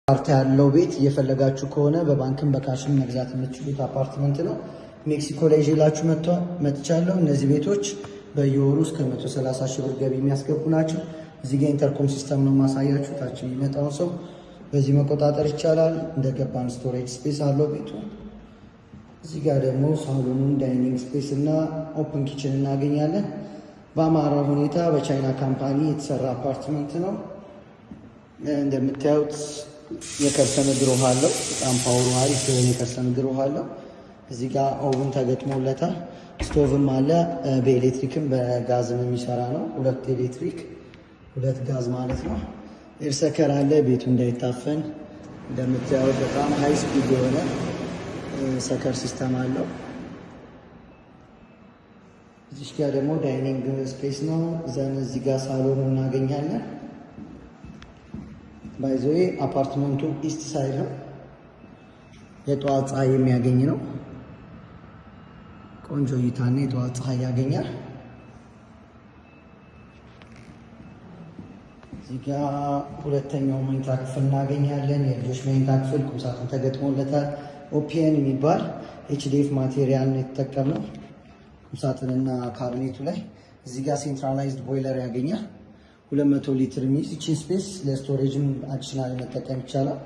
ካርታ ያለው ቤት እየፈለጋችሁ ከሆነ በባንክም በ cash ም መግዛት የምትችሉት አፓርትመንት ነው። ሜክሲኮ ላይ ይዤላችሁ መጥቻለሁ። እነዚህ ቤቶች በየወሩ እስከ 130 ሺህ ብር ገቢ የሚያስገቡ ናቸው። እዚህ ጋር intercom system ነው ማሳያችሁ። ታች የሚመጣውን ሰው በዚህ መቆጣጠር ይቻላል። እንደገባን storage space አለው ቤቱ። እዚህ ጋር ደግሞ ሳሎኑን፣ dining space እና open kitchen እናገኛለን። በአማረ ሁኔታ በቻይና company የተሰራ አፓርትመንት ነው። እንደምታዩት የከርሰ ምድር ውሃ አለው። በጣም power ኡ አሪፍ የሆነ የከርሰ ምድር ውሃ አለው። እዚህ ጋር oven ተገጥሞለታል። ስቶቭም አለ። በኤሌክትሪክም በጋዝም የሚሰራ ነው። ሁለት ኤሌክትሪክ፣ ሁለት ጋዝ ማለት ነው። Air sucker አለ ቤቱ እንዳይታፈን። እንደምታዩት በጣም high speed የሆነ sucker system አለው። እዚህ ጋር ደግሞ dining space ነው። Then እዚህ ጋር ሳሎኑ እናገኛለን። By the way፣ አፓርትመንቱ east side ነው። የጠዋት ፀሐይ የሚያገኝ ነው። ቆንጆ እይታና የጠዋት ፀሐይ ያገኛል። እዚህ ጋ ሁለተኛው መኝታ ክፍል እናገኛለን። የልጆች መኝታ ክፍል ቁምሳጥን ተገጥሞለታል። ኦፒኤን የሚባል HDF material ነው የተጠቀምነው ቁምሳጥንና ካቢኔቱ ላይ። እዚህ ጋር centralized boiler ያገኛል። 200 ሊትር የሚይዝ። ይችን space ለ storage ም additional መጠቀም ይቻላል።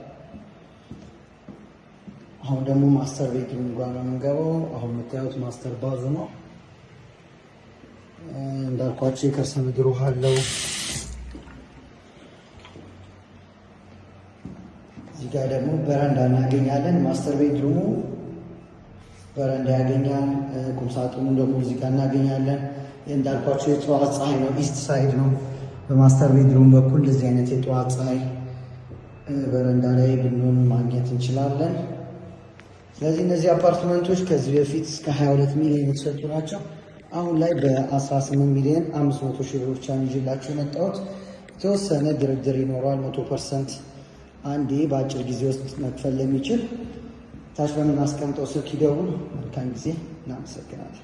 አሁን ደግሞ master bedroom ጋር ነው የምንገባው። አሁን የምታዩት master bath ኡ ነው። እንዳልኳቸው የከርሰ ምድር ውሃ አለው። እዚህ ጋር ደግሞ በረንዳ እናገኛለን። Master bedroom ኡ በረንዳ ያገኛል። ቁምሳጥኑ ደግሞ እዚህ ጋር እናገኛለን። እንዳልኳቸው የጠዋት ፀሐይ ነው፣ east side ነው። በ master bedroom በኩል እንደዚህ አይነት የጠዋት ፀሐይ በረንዳ ላይ ብንሆን ማግኘት እንችላለን። ስለዚህ እነዚህ አፓርትመንቶች ከዚህ በፊት እስከ 22 ሚሊዮን የተሰጡ ናቸው። አሁን ላይ በ18 ሚሊዮን 500 ሺህ ብር ብቻ ነው ይዤላችሁ የመጣሁት። የተወሰነ ድርድር ይኖረዋል። 100% አንዴ በአጭር ጊዜ ውስጥ መክፈል ለሚችል ታች በምናስቀምጠው ስልክ ይደውሉ። መልካም ጊዜ። እናመሰግናለን።